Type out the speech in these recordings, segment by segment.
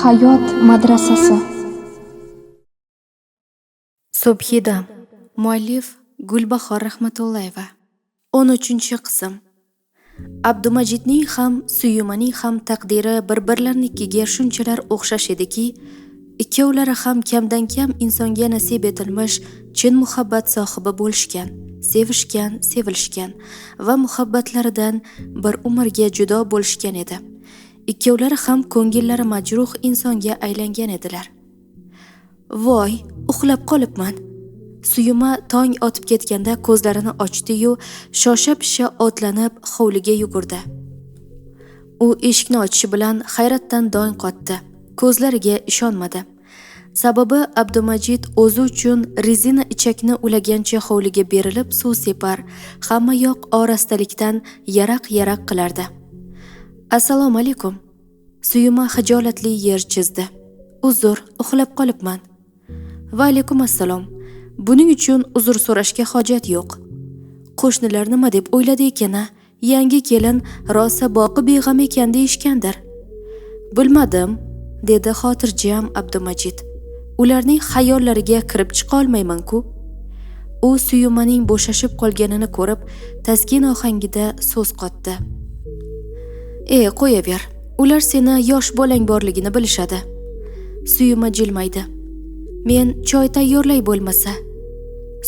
Hayot madrasasi. Subhidam. Muallif Gulbahor Rahmatullayeva. 13-qism. Abdumajidning ham, Suyumaning ham taqdiri bir-birlarinikiga shunchalar o'xshash ediki, ikkovlari ham kamdan-kam insonga nasib etilmish chin muhabbat sohibi bo'lishgan, sevishgan, sevilishgan va muhabbatlaridan bir umrga judo bo'lishgan edi. Ikkovlari ham ko'ngillari majruh insonga aylangan edilar. Voy, uxlab qolibman. Suyuma tong otib ketganda ko'zlarini ochdi-yu, shosha-pisha otlanib hovliga yugurdi. U eshikni ochishi bilan hayratdan dong qotdi. Ko'zlariga ishonmadi. Sababi Abdumajid o'zi uchun rezina ichakni ulagancha hovliga berilib suv separ, hamma yoq orastalikdan yaraq-yaraq qilardi. Assalomu alaykum. Suyuma xijolatli yer chizdi. Uzr, uxlab qolibman. Va alaykum assalom. Buning uchun uzr so'rashga hojat yo'q. Qo'shnilar nima deb o'yladi ekan-a? Yangi kelin rosa boqi beg'am ekan deyishgandir. Bilmadim, dedi xotirjam Abdumajid. Ularning xayollariga kirib chiqa olmayman-ku. U Suyumaning bo'shashib qolganini ko'rib, taskin ohangida so'z qotdi. Qo'yaver. Ular seni yosh bolang borligini bilishadi. Suyuma jilmaydi. Men choy tayyorlay bo'lmasa.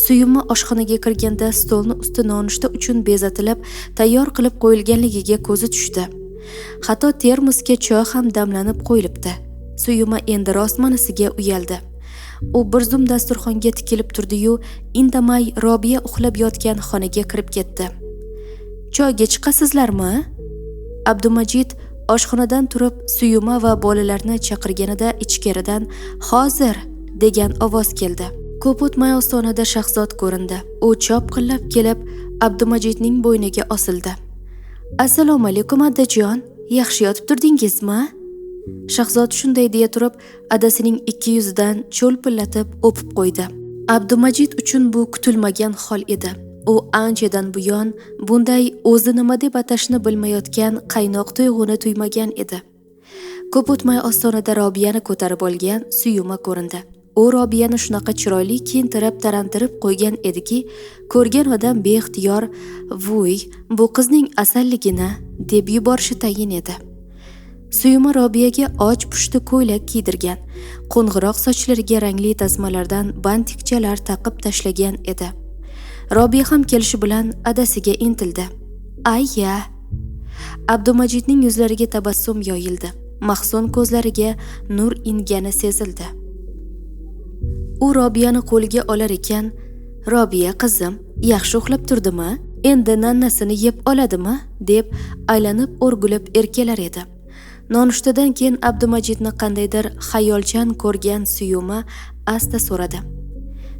Suyuma oshxonaga kirganda stolni usti nonushta uchun bezatilib, tayyor qilib qo'yilganligiga ko'zi tushdi. Hatto termosga choy ham damlanib qo'yilibdi. Suyuma endi rostmanisiga uyaldi. U bir zum dasturxonga tikilib turdi-yu, indamay Robiya uxlab yotgan xonaga kirib ketdi. Choyga chiqasizlarmi? Abdumajid oshxonadan turib Suyuma va bolalarni chaqirganida ichkaridan "Hozir" degan ovoz keldi. Ko'p o'tmay ostonada Shahzod ko'rindi. U chopqillab kelib Abdumajidning bo'yniga osildi. Assalomu alaykum adajon, yaxshi yotib turdingizmi? Shahzod shunday deya turib, adasining ikki yuzidan cho'lpillatib o'pib qo'ydi. Abdumajid uchun bu kutilmagan hol edi. U anchadan buyon bunday o'zi nima deb atashni bilmayotgan qaynoq tuyg'uni tuymagan edi. Ko'p o'tmay ostonada Robiyani ko'tarib olgan Suyuma ko'rindi. U Robiyani shunaqa chiroyli kiyintirib, tarantirib qo'ygan ediki, ko'rgan odam beixtiyor "Vuy, bu qizning asalligini" deb yuborishi tayin edi. Suyuma Robiyaga och pushti ko'ylak kiydirgan, qo'ng'iroq sochlariga rangli tasmalardan bantikchalar taqib tashlagan edi. Robiya ham kelishi bilan adasiga intildi. Ayya! Abdumajidning yuzlariga tabassum yoyildi. Mahzun ko'zlariga nur ingani sezildi. U Robiyani qo'liga olar ekan, "Robiya qizim, yaxshi uxlab turdimi? Endi nannasini yeb oladimi?" deb aylanib o'rgulib erkalar edi. Nonushtadan keyin Abdumajidni qandaydir xayolchan ko'rgan Suyuma asta so'radi.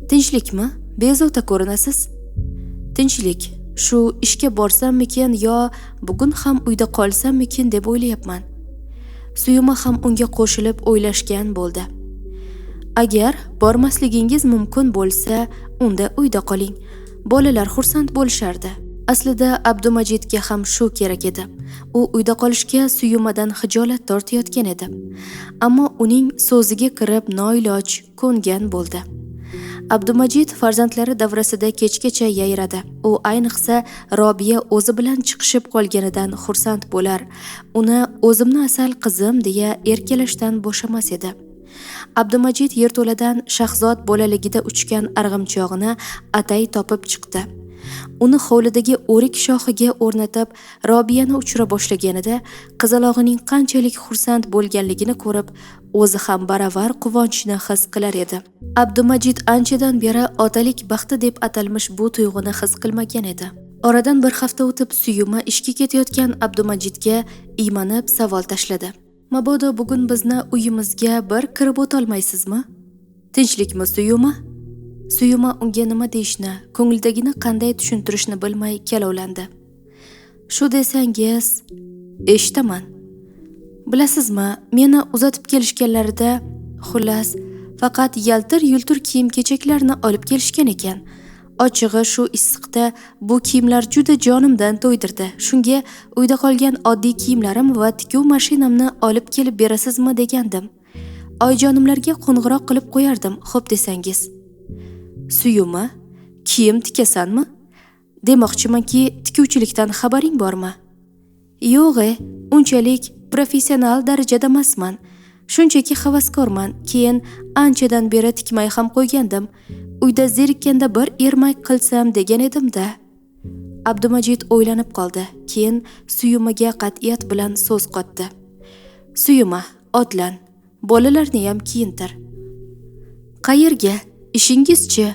Tinchlikmi? Bezovta ko'rinasiz. Tinchlik. Shu ishga borsammikin yo bugun ham uyda qolsammikin deb o'ylayapman. Suyuma ham unga qo'shilib o'ylashgan bo'ldi. Agar bormasligingiz mumkin bo'lsa, unda uyda qoling. Bolalar xursand bo'lishardi. Aslida Abdumajidga ham shu kerak edi. U uyda qolishga Suyumadan xijolat tortayotgan edi. Ammo uning so'ziga kirib noiloj ko'ngan bo'ldi. Abdumajid farzandlari davrasida kechgacha yayradi. U ayniqsa Robiya o'zi bilan chiqishib qolganidan xursand bo'lar. Uni o'zimni asal qizim deya erkalashdan bo'shamas edi. Abdumajid yerto'ladan Shahzod bolaligida uchgan arg'imchog'ini atay topib chiqdi. Uni hovlidagi o'rik shoxiga o'rnatib, Robiyani uchira boshlaganida qizalog'ining qanchalik xursand bo'lganligini ko'rib, o'zi ham baravar quvonchni his qilar edi. Abdumajid anchadan beri otalik baxti deb atalmish bu tuyg'uni his qilmagan edi. Oradan bir hafta o'tib Suyuma ishga ketayotgan Abdumajidga iymanib savol tashladi. Mabodo bugun bizni uyimizga bir kirib o'tolmaysizmi? Tinchlikmi Suyuma? Suyuma unga nima deyishni, ko'nglidagini qanday tushuntirishni bilmay kalovlandi. Shu desangiz, eshitaman. Bilasizmi, meni uzatib kelishganlarida, xullas, faqat yaltir-yultir kiyim-kechaklarni olib kelishgan ekan. Ochig'i shu issiqda bu kiyimlar juda jonimdan to'ydirdi. Shunga uyda qolgan oddiy kiyimlarim va tikuv mashinamni olib kelib berasizmi degandim. Oyijonimlarga qo'ng'iroq qilib qo'yardim, xo'p desangiz. Suyuma, kiyim tikasanmi? Demoqchimanki, tikuvchilikdan xabaring bormi? Yo'q, unchalik professional darajada emasman. Shunchaki havaskorman. Keyin anchadan beri tikmay ham qo'ygandim. Uyda zerikkanda bir ermak qilsam degan edim-da. Abdumajid o'ylanib qoldi. Keyin Suyumaga qat'iyat bilan so'z qotdi. Suyuma, otlan. Bolalarni ham kiyintir. Qayerga? Ishingizchi?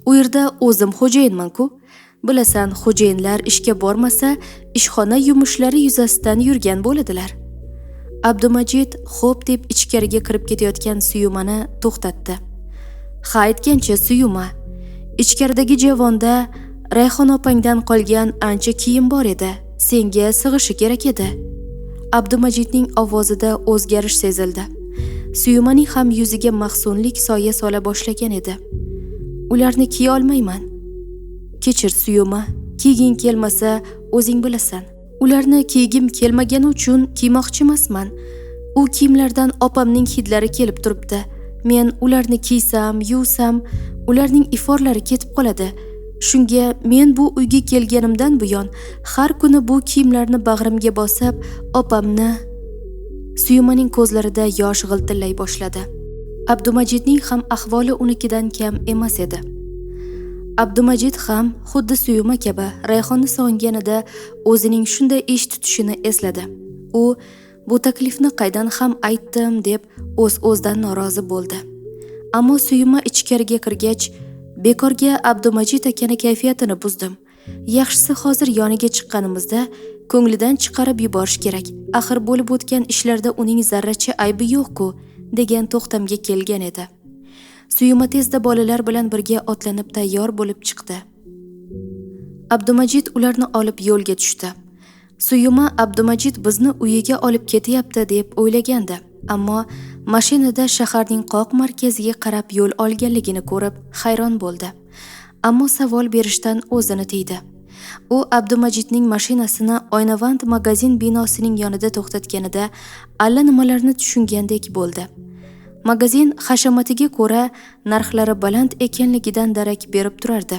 U yerda o'zim xo'jayinman-ku. Bilasan, xo'jayinlar ishga bormasa, ishxona yumushlari yuzasidan yurgan bo'ladilar. Abdumajid xo'p deb ichkariga kirib ketayotgan Suyumani to'xtatdi. Ha, aytgancha Suyuma, ichkaridagi javonda Rayhon opangdan qolgan ancha kiyim bor edi. Senga sig'ishi kerak edi. Abdumajidning ovozida o'zgarish sezildi. Suyumaning ham yuziga mahzunlik soya sola boshlagan edi. Ularni kiya olmayman. Kechir Suyuma, kiyging kelmasa o'zing bilasan. Ularni kiygim kelmagani uchun kiymoqchi emasman. U kiyimlardan opamning hidlari kelib turibdi. Men ularni kiysam, yuvsam, ularning iforlari ketib qoladi. Shunga men bu uyga kelganimdan buyon har kuni bu kiyimlarni bag'rimga bosib, opamni. Suyumaning ko'zlarida yosh g'iltillay boshladi. Abdumajidning ham ahvoli unikidan kam emas edi. Abdumajid ham xuddi Suyuma kabi Rayhonni sog'inganida o'zining shunday ish tutishini esladi. U bu taklifni qaydan ham aytdim deb o'z-o'zidan norozi bo'ldi. Ammo Suyuma ichkariga kirgach, bekorga Abdumajid akani kayfiyatini buzdim. Yaxshisi hozir yoniga chiqqanimizda ko'nglidan chiqarib yuborish kerak. Axir bo'lib o'tgan ishlarda uning zarracha aybi yo'q-ku, degan to'xtamga kelgan edi. Suyuma tezda bolalar bilan birga otlanib tayyor bo'lib chiqdi. Abdumajid ularni olib yo'lga tushdi. Suyuma Abdumajid bizni uyiga olib ketyapti deb o'ylagandi, ammo mashinada shaharning qoq markaziga qarab yo'l olganligini ko'rib hayron bo'ldi. Ammo savol berishdan o'zini tiydi. U Abdumajidning mashinasini Oynavand magazin binosining yonida to'xtatganida alla nimalarni tushungandek bo'ldi. Magazin hashamatiga ko'ra narxlari baland ekanligidan darak berib turardi.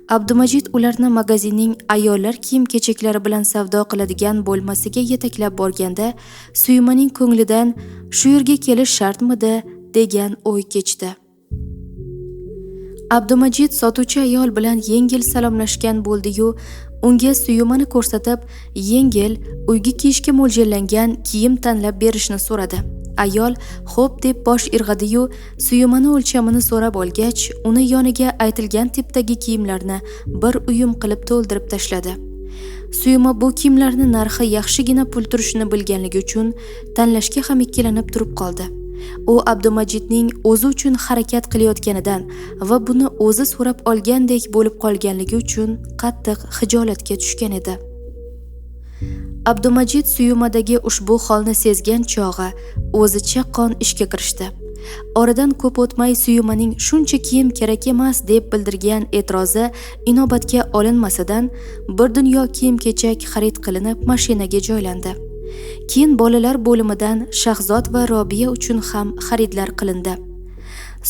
Abdumajid ularni magazinning ayollar kiyim-kechaklari bilan savdo qiladigan bo'lmasiga yetaklab borganda Suyumaning ko'nglidan shu yerga kelish shartmidi degan o'y kechdi. Abdumajid sotuvchi ayol bilan yengil salomlashgan bo'ldi-yu, unga Suyumani ko'rsatib, yengil uyga kiyishga mo'ljallangan kiyim tanlab berishni so'radi. Ayol xo'p deb bosh irg'adi-yu, Suyumani o'lchamini so'rab olgach, uni yoniga aytilgan tipdagi kiyimlarni bir uyum qilib to'ldirib tashladi. Suyuma bu kiyimlarni narxi yaxshigina pul turishini bilganligi uchun tanlashga ham ikkilanib turib qoldi. U Abdumajidning o'zi uchun harakat qilayotganidan va buni o'zi so'rab olgandek bo'lib qolganligi uchun qattiq xijolatga tushgan edi. Abdumajid Suyumadagi ushbu holni sezgan chog'i o'zi chaqqon ishga kirishdi. Oradan ko'p o'tmay Suyumaning shuncha kiyim kerak emas deb bildirgan e'tirozi inobatga olinmasadan bir dunyo kiyim-kechak xarid qilinib mashinaga joylandi. Keyin bolalar bo'limidan Shahzod va Robiya uchun ham xaridlar qilindi.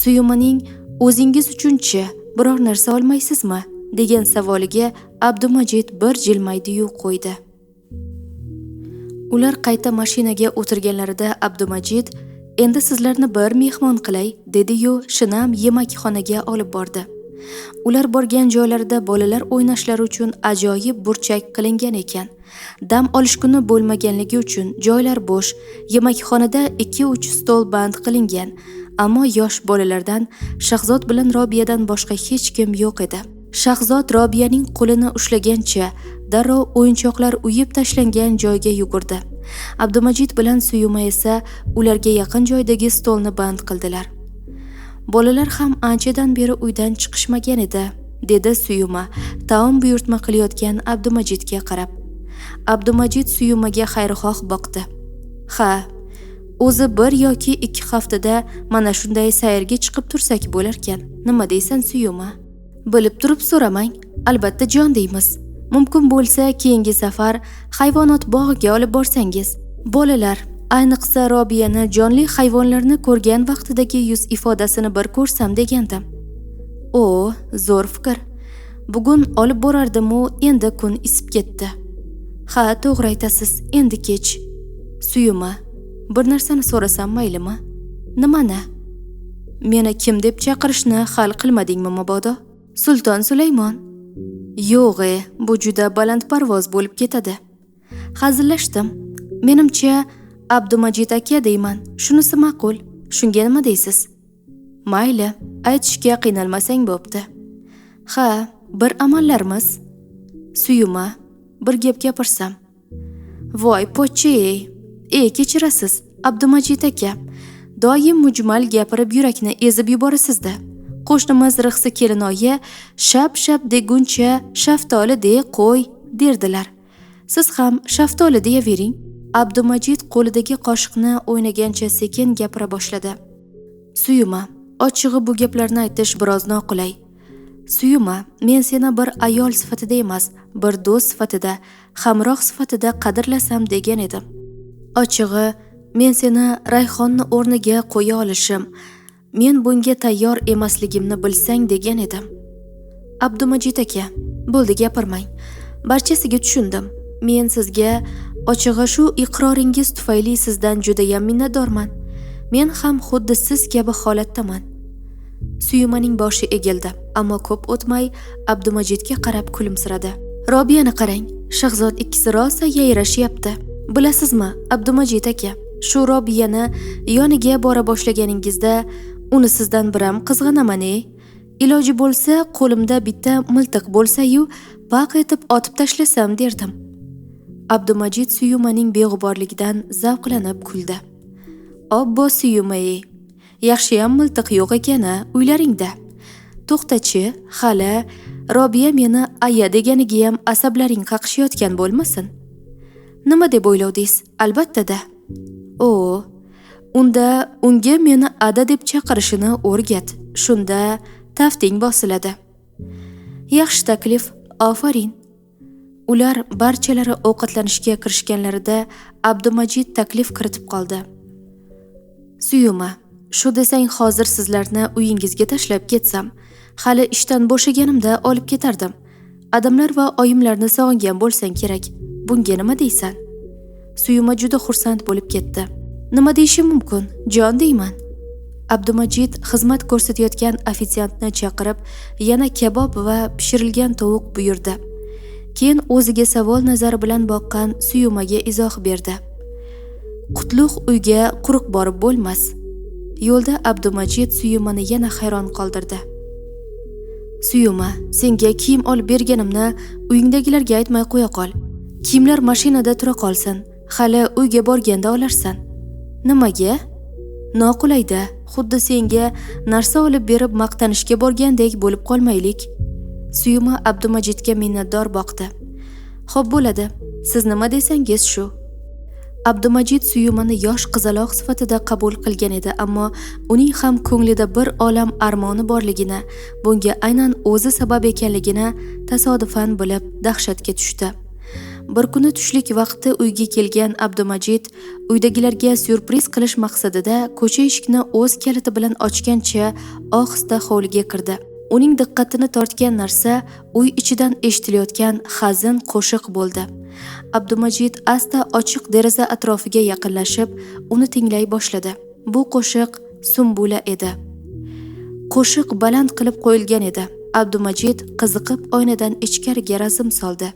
Suyumaning "O'zingiz uchunchi biror narsa olmaysizmi?" degan savoliga Abdumajid bir jilmaydi-yu qo'ydi. Ular qayta mashinaga o'tirganlarida Abdumajid "Endi sizlarni bir mehmon qilay" dedi-yu shinam yemakxonaga olib bordi. Ular borgan joylarida bolalar o'ynashlari uchun ajoyib burchak qilingan ekan. Dam olish kuni bo'lmaganligi uchun joylar bo'sh, yemakxonada 2-3 stol band qilingan, ammo yosh bolalardan Shahzod bilan Robiyadan boshqa hech kim yo'q edi. Shahzod Robiyaning qo'lini ushlagancha darrov o'yinchoqlar uyib tashlangan joyga yugurdi. Abdumajid bilan Suyuma esa ularga yaqin joydagi stolni band qildilar. Bolalar ham anchadan beri uydan chiqishmagan edi, dedi Suyuma taom buyurtma qilayotgan Abdumajidga qarab. Abdumajid Suyumaga xayrixoh boqdi. Ha, o'zi 1 yoki 2 haftada mana shunday sayrga chiqib tursak bo'larkan. Nima deysan Suyuma? Bilib turib so'ramang, albatta jon deymiz. Mumkin bo'lsa keyingi safar hayvonot bog'iga olib borsangiz. Bolalar, Ayniqsa Robiyani jonli hayvonlarni ko'rgan vaqtidagi yuz ifodasini bir ko'rsam degandim. O, zo'r fikr. Bugun olib borardim-u, endi kun isib ketdi. Ha, to'g'ri aytasiz, endi kech. Suyuma, bir narsani so'rasam maylimi? Nimani? Meni kim deb chaqirishni hal qilmadingmi mabodo? Sulton Sulaymon. Yo'q, bu juda balandparvoz bo'lib ketadi. Hazillashdim. Menimcha Abdumajid aka deyman. Shunisi ma'qul. Shunga nima deysiz? Mayli, aytishga qiynalmasang bo'pti. Ha, bir amallarmiz. Suyuma, bir gap gapirsam. Voy, pochcha-ey. Kechirasiz, Abdumajid aka. Doim mujmal gapirib yurakni ezib yuborasizda. Qo'shnimiz Rixsi kelinoyi shap-shap deguncha shaftoli de qo'y derdilar. Siz ham shaftoli deyavering. Abdumajid qo'lidagi qoshiqni o'ynagancha sekin gapira boshladi. Suyuma, ochig'i bu gaplarni aytish biroz noqulay. Suyuma, men seni bir ayol sifatida emas, bir do'st sifatida, hamroh sifatida qadrlasam degan edim. Ochig'i, men seni Rayhonni o'rniga qo'ya olishim, men bunga tayyor emasligimni bilsang degan edim. Abdumajid aka, bo'ldi gapirmang. Barchasiga tushundim. Men sizga ochig'i shu iqroringiz tufayli sizdan judayam minnatdorman. Men ham xuddi siz kabi holatdaman. Suyumaning boshi egildi, ammo ko'p o'tmay Abdumajidga qarab kulimsiradi. Robiyani qarang, Shahzod ikkisi rosa yayrashyapti. Bilasizmi, Abdumajid aka, shu Robiyani yoniga bora boshlaganingizda uni sizdan biram qizg'anaman-ey. Iloji bo'lsa, qo'limda bitta miltiq bo'lsa-yu, paq etib otib tashlasam derdim. Abdumajid Suyumaning beg'uborligidan zavqlanib kuldi. Obbo Suyuma-ey, yaxshiyam miltiq yo'q ekan-a uylaringda. To'xtachi, hali Robiya meni aya deganigayam asablaring qaqshayotgan bo'lmasin. Nima deb o'ylovdingiz? Albatta-da. O, unda unga meni ada deb chaqirishini o'rgat. Shunda tafting bosiladi. Yaxshi taklif, ofarin. Ular barchalari ovqatlanishga kirishganlarida Abdumajid taklif kiritib qoldi. Suyuma, shu desang hozir sizlarni uyingizga tashlab ketsam, hali ishdan bo'shaganimda olib ketardim. Odamlar va oyimlarni sog'ingan bo'lsang kerak. Bunga nima deysan? Suyuma juda xursand bo'lib ketdi. Nima deyishim mumkin? Jon deyman. Abdumajid xizmat ko'rsatayotgan ofitsiantni chaqirib, yana kabob va pishirilgan tovuq buyurdi. Keyin o'ziga savol nazari bilan boqqan Suyumaga izoh berdi. Qutlug' uyga quruq borib bo'lmas. Yo'lda Abdumajid Suyumani yana hayron qoldirdi. Suyuma, senga kiyim olib berganimni uyingdagilarga aytmay qo'ya qol. Kiyimlar mashinada tura qolsin. Hali uyga borganda olarsan. Nimaga? Noqulayda, xuddi senga narsa olib berib maqtanishga borgandek bo'lib qolmaylik. Suyuma Abdumajidga minnatdor boqdi. Xo'p bo'ladi. Siz nima desangiz shu. Abdumajid Suyumani yosh qizaloq sifatida qabul qilgan edi, ammo uning ham ko'nglida bir olam armoni borligini, bunga aynan o'zi sabab ekanligini tasodifan bilib dahshatga tushdi. Bir kuni tushlik vaqti uyga kelgan Abdumajid uydagilarga syurpriz qilish maqsadida ko'cha eshikni o'z kaliti bilan ochgancha ohista hovliga kirdi. Uning diqqatini tortgan narsa uy ichidan eshitilayotgan hazin qo'shiq bo'ldi. Abdumajid asta ochiq deraza atrofiga yaqinlashib, uni tinglay boshladi. Bu qo'shiq Sumbula edi. Qo'shiq baland qilib qo'yilgan edi. Abdumajid qiziqib oynadan ichkariga razm soldi.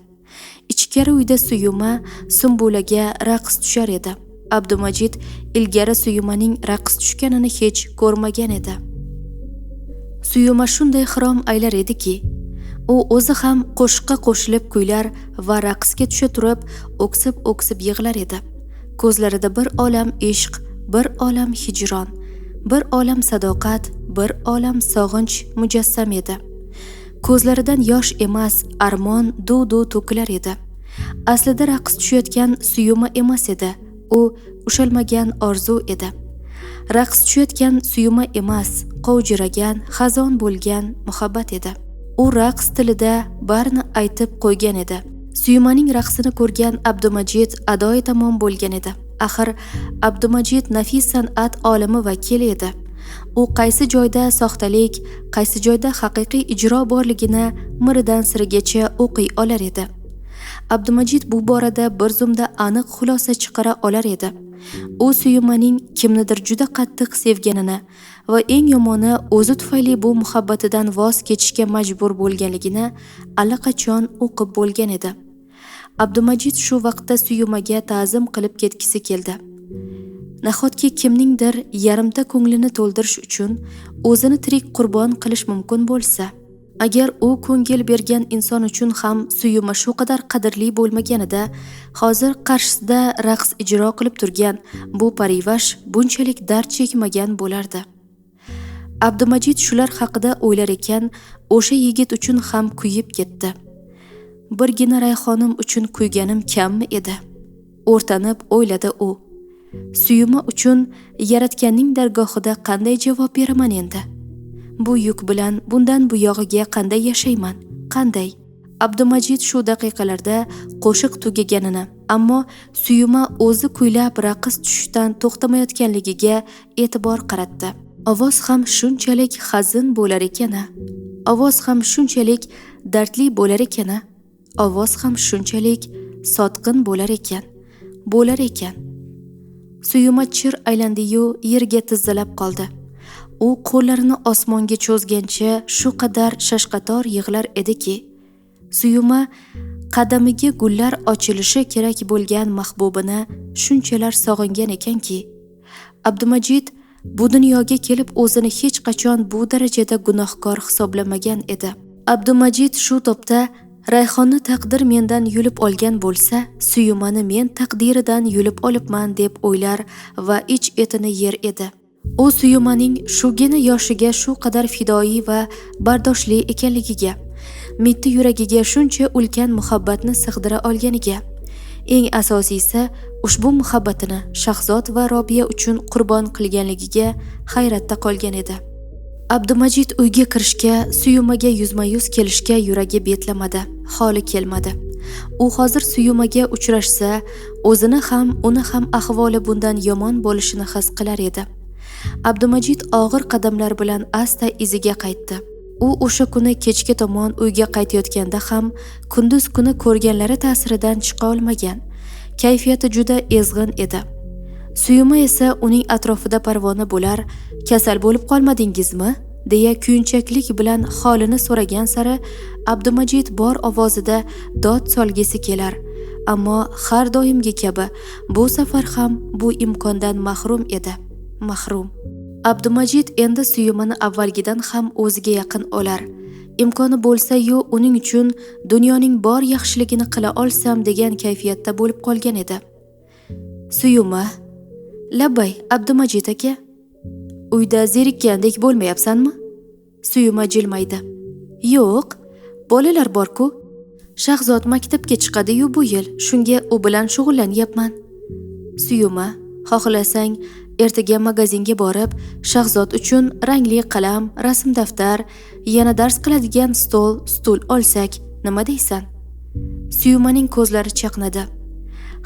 Ichkari uyda Suyuma Sumbulaga raqs tushar edi. Abdumajid ilgari Suyumaning raqs tushganini hech ko'rmagan edi. Suyuma shunday xirom aylar ediki, u o'zi ham qo'shiqqa qo'shilib kuylar va raqsga tusha turib o'ksib-o'ksib yig'lar edi. Ko'zlarida bir olam ishq, bir olam hijron, bir olam sadoqat, bir olam sog'inch mujassam edi. Ko'zlaridan yosh emas, armon duv-duv to'kilar edi. Aslida raqs tushayotgan Suyuma emas edi, u ushalmagan orzu edi. Raqs tushayotgan Suyuma emas, qovjiragan, xazon bo'lgan muhabbat edi. U raqs tilida barini aytib qo'ygan edi. Suyumaning raqsini ko'rgan Abdumajid adoyi tamom bo'lgan edi. Axir Abdumajid nafis san'at olimi vakili edi. U qaysi joyda soxtalik, qaysi joyda haqiqiy ijro borligini miridan sirigacha o'qiy olar edi. Abdumajid bu borada bir zumda aniq xulosa chiqara olar edi. U Suyumaning kimnidir juda qattiq sevganini va eng yomoni o'zi tufayli bu muhabbatidan voz kechishga majbur bo'lganligini allaqachon o'qib bo'lgan edi. Abdumajid shu vaqtda Suyumaga ta'zim qilib ketgisi keldi. Nahotki kimningdir yarimta ko'nglini to'ldirish uchun o'zini tirik qurbon qilish mumkin bo'lsa? Agar u ko'ngil bergan inson uchun ham Suyuma shu qadar qadrli bo'lmaganida, hozir qarshisida raqs ijro qilib turgan bu parivash bunchalik dard chekmagan bo'lardi. Abdumajid shular haqida o'ylar ekan, o'sha yigit uchun ham kuyib ketdi. Birgina Rayhonim uchun kuyganim kammi edi? O'rtanib o'yladi u. Suyuma uchun yaratganning dargohida qanday javob beraman endi? Bu yuk bilan bundan buyog'iga qanday yashayman? Qanday? Abdumajid shu daqiqalarda qo'shiq tugaganini, ammo Suyuma o'zi kuylab raqs tushishdan to'xtamayotganligiga e'tibor qaratdi. Ovoz ham shunchalik hazin bo'lar ekan-a? Ovoz ham shunchalik dardli bo'lar ekan-a? Ovoz ham shunchalik sotqin bo'lar ekan. Bo'lar ekan. Suyuma chir aylandi-yu yerga tizzalab qoldi. U qo'llarini osmonga cho'zgancha shu qadar shashqator yig'lar ediki, Suyuma qadamiga gullar ochilishi kerak bo'lgan mahbubini shunchalar sog'ingan ekanki, Abdumajid bu dunyoga kelib o'zini hech qachon bu darajada gunohkor hisoblamagan edi. Abdumajid shu topda Rayhonni taqdir mendan yulib olgan bo'lsa, Suyumani men taqdiridan yulib olibman deb o'ylar va ich etini yer edi. U Suyumaning shugina yoshiga shu qadar fidoyi va bardoshli ekanligiga, mitti yuragiga shuncha ulkan muhabbatni sig'dira olganiga, eng asosiysi ushbu muhabbatini Shahzod va Robiya uchun qurbon qilganligiga hayratda qolgan edi. Abdumajid uyga kirishga, Suyumaga yuzma-yuz kelishga yuragi betlamadi, holi kelmadi. U hozir Suyumaga uchrashsa, o'zini ham, uni ham ahvoli bundan yomon bo'lishini his qilar edi. Abdumajid og'ir qadamlar bilan asta iziga qaytdi. U o'sha kuni kechga tomon uyga qaytayotganda ham kunduz kuni ko'rganlari ta'siridan chiqa olmagan. Kayfiyati juda ezg'in edi. Suyuma esa uning atrofida parvona bo'lar, "Kasal bo'lib qolmadingizmi?" deya kuyunchaklik bilan holini so'ragan sari Abdumajid bor ovozida dod solgisi kelar. Ammo har doimgi kabi bu safar ham bu imkondan mahrum edi. Mahrum. Abdumajid endi Suyumani avvalgidan ham o'ziga yaqin olar. Imkoni bo'lsa-yu uning uchun dunyoning bor yaxshiligini qila olsam degan kayfiyatda bo'lib qolgan edi. Suyuma: "Labbay, Abdumajid aka. Uyda zerikkandek bo'lmayapsanmi?" Suyuma jilmaydi. "Yo'q, bolalar bor-ku. Shahzod maktabga chiqadi-yu bu yil, shunga u bilan shug'ullanyapman." Suyuma: "Xohlasang, ertaga magazinga borib, Shahzod uchun rangli qalam, rasm daftar, yana dars qiladigan stol, stul olsak, nima deysan?" Suyumaning ko'zlari chaqnadi.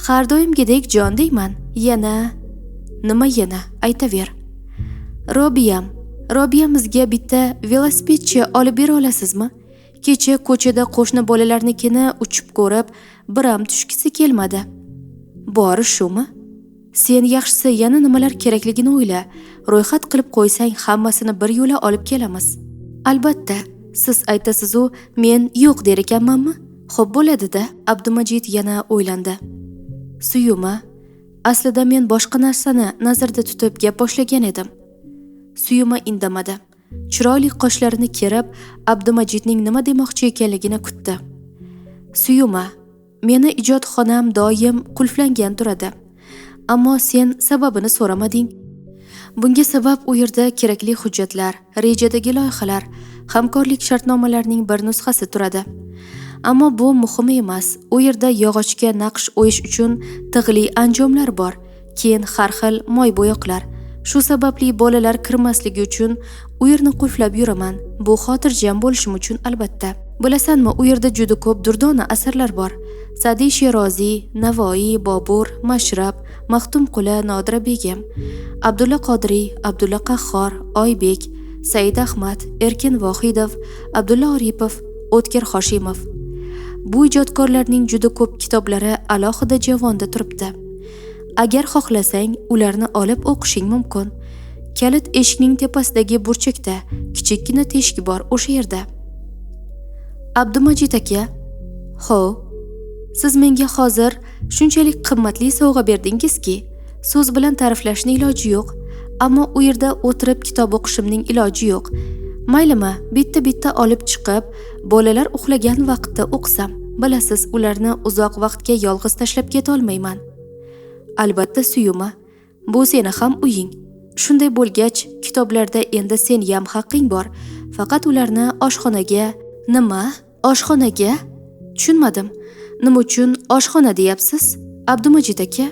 "Har doimgidek jon deyman. Yana nima yana? Aytaver." Robiyamizga bitta velosipedcha olib bera olasizmi? Kecha ko'chada qo'shni bolalarnikini uchib ko'rib, biram tushgisi kelmadi." "Bori shumi? Sen yaxshisi yana nimalar kerakligini o'yla. Ro'yxat qilib qo'ysang, hammasini bir yo'la olib kelamiz." "Albatta, siz aytasiz-u, men yo'q der ekanmanmi? Xo'p bo'ladi-da." Abdumajid yana o'ylandi. "Suyuma, aslida men boshqa narsani nazarda tutib gap boshlagan edim." Suyuma indamadi. Chiroyli qoshlarini kerib, Abdumajidning nima demoqchi ekanligini kutdi. "Suyuma, meni ijodxonam doim qulflangan turadi. Ammo sen sababini so'ramading. Bunga sabab u yerda kerakli hujjatlar, rejadagi loyihalar, hamkorlik shartnomalarining bir nusxasi turadi. Ammo bu muhimi emas. U yerda yog'ochga naqsh o'yish uchun tig'li anjomlar bor, keyin har xil moy bo'yoqlar. Shu sababli bolalar kirmasligi uchun u yerni qulflab yuraman. Bu xotirjam bo'lishim uchun albatta. Bilasanmi, u yerda juda ko'p durdona asarlar bor. Sa'diy Sheroziy, Navoiy, Bobur, Mashrab, Maxtumquli, Nodira begim, Abdulla Qodiriy, Abdulla Qahhor, Oybek, Said Ahmad, Erkin Vohidov, Abdulla Oripov, O'tkir Hoshimov. Bu ijodkorlarning juda ko'p kitoblari alohida javonda turibdi. Agar xohlasang, ularni olib o'qishing mumkin. Kalit eshikning tepasidagi burchakda kichikkina teshik bor, o'sha yerda. Abdumajid aka, "Ho, siz menga hozir shunchalik qimmatli sovg'a berdingizki, so'z bilan ta'riflashning iloji yo'q, ammo u yerda o'tirib kitob o'qishimning iloji yo'q. Maylimi, bitta-bitta olib chiqib, bolalar uxlagan vaqtda o'qisam, bilasiz, ularni uzoq vaqtga yolg'iz tashlab keta olmayman." Albatta Suyuma, bu seni ham uying. Shunday bo'lgach, kitoblarda endi seniyam haqqing bor. Faqat ularni oshxonaga... Nima? Oshxonaga? Tushunmadim. Nima uchun oshxona deyapsiz, Abdumajid aka?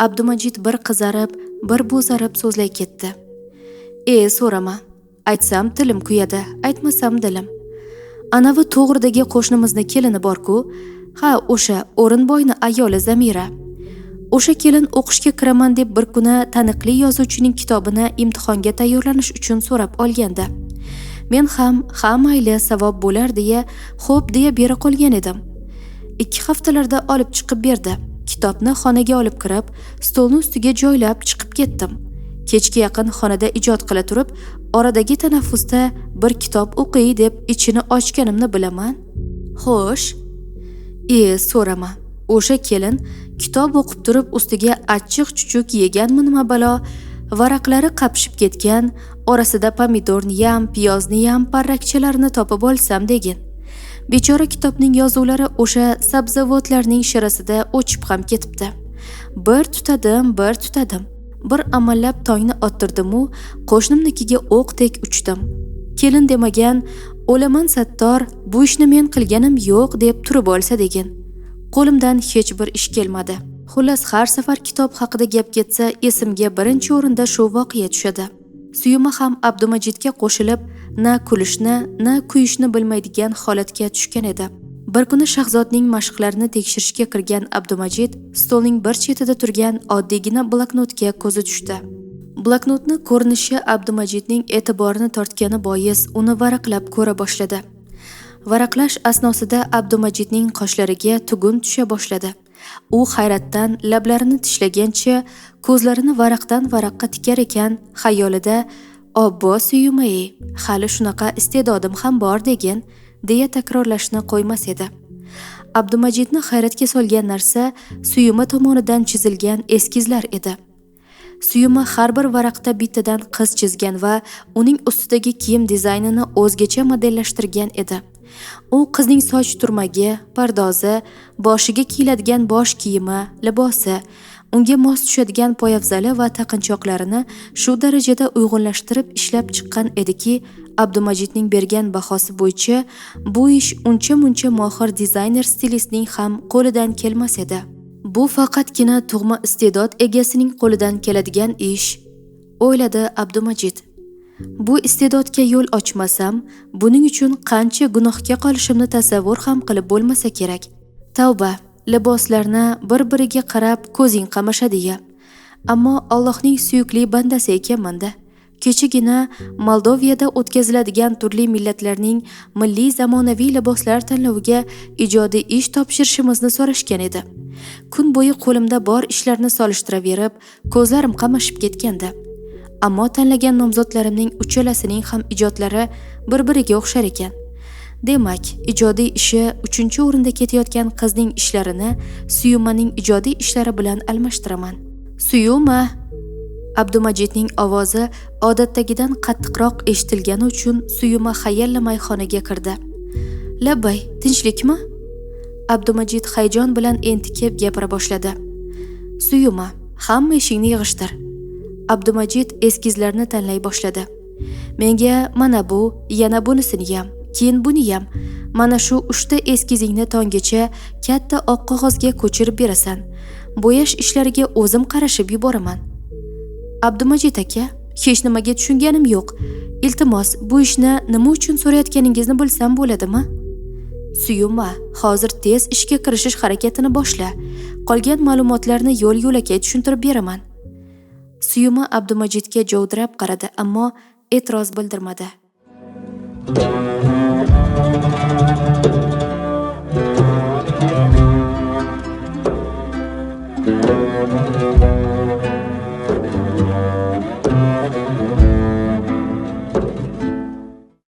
Abdumajid bir qizarib, bir bo'zarib so'zlay ketdi. So'rama. Aytsam tilim kuyadi, aytmasam dilim. Anavi to'g'ridagi qo'shnimizni kelini bor-ku. Ha, o'sha O'rinboyni ayoli Zamira. O'sha kelin o'qishga kiraman deb bir kuni taniqli yozuvchining kitobini imtihonga tayyorlanish uchun so'rab olgandi. Men ham ha mayli savob bo'lar deya, xo'p deya bera qolgan edim. 2 haftalarda olib chiqib berdi. Kitobni xonaga olib kirib, stolni ustiga joylab chiqib ketdim. Kechga yaqin xonada ijod qila turib, oradagi tanaffusda bir kitob o'qiy deb ichini ochganimni bilaman. Xo'sh. So'rama. O'sha kelin kitob o'qib turib ustiga achchiq chuchuk yeganmi nima balo, varaqlari qapishib ketgan, orasida pomidorniyam, piyozniyam parrakchalarini topib olsam degin. Bechora kitobning yozuvlari o'sha sabzavotlarning shirasida o'chib ham ketibdi. Bir tutadim, bir tutadim. Bir amallab tongni ottirdim-u, qo'shnimnikiga o'qdek uchdim. Kelin demagan, o'laman Sattor, bu ishni men qilganim yo'q deb turib olsa degin. Qo'limdan hech bir ish kelmadi. Xullas, har safar kitob haqida gap ketsa, esimga birinchi o'rinda shu voqea tushadi. Suyuma ham Abdumajidga qo'shilib, na kulishni, na kuyishni bilmaydigan holatga tushgan edi. Bir kuni Shahzodning mashqlarini tekshirishga kirgan Abdumajid stolning bir chetida turgan oddiygina bloknotga ko'zi tushdi. Bloknotni ko'rinishi Abdumajidning e'tiborini tortgani bois uni varaqlab ko'ra boshladi. Varaqlash asnosida Abdumajidning qoshlariga tugun tusha boshladi. U hayratdan lablarini tishlagancha ko'zlarini varaqdan varaqqa tikar ekan, xayolida "Obbo Suyumay, hali shunaqa iste'dodim ham bor degin" deya takrorlashni qo'ymas edi. Abdumajidni hayratga solgan narsa Suyuma tomonidan chizilgan eskizlar edi. Suyuma har bir varaqda bittadan qiz chizgan va uning ustidagi kiyim dizaynini o'zgacha modellashtirgan edi. U qizning soch turmagi, pardozi, boshiga kiyiladigan bosh kiyimi, libosi, unga mos tushadigan poyafzali va taqinchoqlarini shu darajada uyg'unlashtirib ishlab chiqqan ediki, Abdumajidning bergan bahosi bo'yicha bu ish uncha-muncha mohir dizayner stilistning ham qo'lidan kelmas edi. Bu faqatgina tug'ma iste'dod egasining qo'lidan keladigan ish, o'yladi Abdumajid. Bu iste'dodga yo'l ochmasam, buning uchun qancha gunohga qolishimni tasavvur ham qilib bo'lmasa kerak. Tavba, liboslarni bir-biriga qarab ko'zing qamashadi-ya. Ammo Allohning suyukli bandasi ekanman-da. Kechagina Moldoviyada o'tkaziladigan turli millatlarning milliy zamonaviy liboslar tanloviga ijodiy ish topshirishimizni so'rashgan edi. Kun bo'yi qo'limda bor ishlarni solishtiraverib, ko'zlarim qamashib ketgandi. Ammo tanlagan nomzodlarimning uchalasining ham ijodlari bir-biriga o'xshar ekan. Demak, ijodiy ishi 3-o'rinda ketayotgan qizning ishlarini Suyumaning ijodiy ishlari bilan almashtiraman. Suyuma! Abdumajidning ovozi odatdagidan qattiqroq eshitilgani uchun Suyuma hayallamay xonaga kirdi. Labbay, tinchlikmi? Abdumajid hayajon bilan entikib gapira boshladi. Suyuma, hamma ishingni yig'ishtir. Abdumajid eskizlarni tanlay boshladi. Menga mana bu, yana bunisini ham, keyin buni ham, mana shu 3 ta eskizingni tonggacha katta oq qog'ozga ko'chirib berasan. Bo'yash ishlariga o'zim qarashib yuboraman. Abdumajid aka, hech nimaga tushunganim yo'q. Iltimos, bu ishni nima uchun so'rayotganingizni bilsam bo'ladimi? Suyunma, hozir tez ishga kirishish harakatini boshla. Qolgan ma'lumotlarni yo'l-yo'lakay tushuntirib beraman. Suyuma Abdumajidga jovdirab qaradi, ammo e'tiroz bildirmadi.